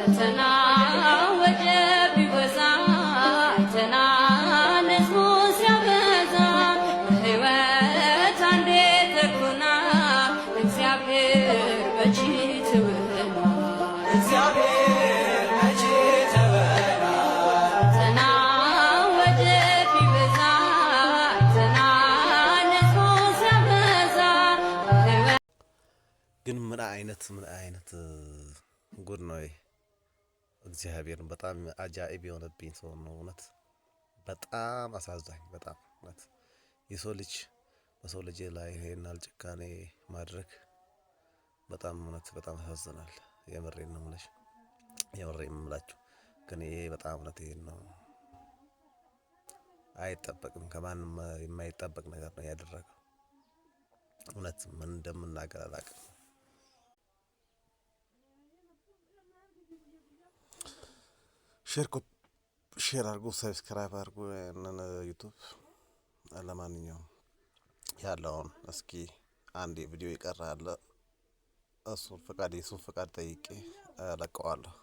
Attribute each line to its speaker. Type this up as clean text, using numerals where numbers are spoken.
Speaker 1: ፈተና ወጀብ ቢበዛ አይተናል ሕዝቡን ሲያበዛ። በሕይወት አንዴ ተኩና እግዚአብሔር መቼ ተወና?
Speaker 2: እግዚአብሔር መቼ ተወና?
Speaker 1: ፈተና ወጀብ ቢበዛ አይተናል ሕዝቡን ሲያበዛ።
Speaker 3: ግን ምን አይነት ጉድ ነው ይሄ? እግዚአብሔርን በጣም አጃኢብ የሆነብኝ ሰው ነው። እውነት በጣም አሳዛኝ፣ በጣም እውነት የሰው ልጅ በሰው ልጅ ላይ ይሄን ያህል ጭካኔ ማድረግ በጣም እውነት በጣም ያሳዝናል። የምሬን ነው የምልሽ፣ የምሬን የምላችሁ። ግን ይሄ በጣም እውነት ይሄን ነው አይጠበቅም፣ ከማንም የማይጠበቅ ነገር ነው ያደረገው። እውነት ምን እንደምናገር አላውቅም። Share አድርጉ፣ subscribe አድርጉ ያንን YouTube። ለማንኛውም ያለውን እስኪ አንድ ቪዲዮ ይቀራል። እሱን ፈቃድ የሱን ፈቃድ ጠይቄ እለቀዋለሁ።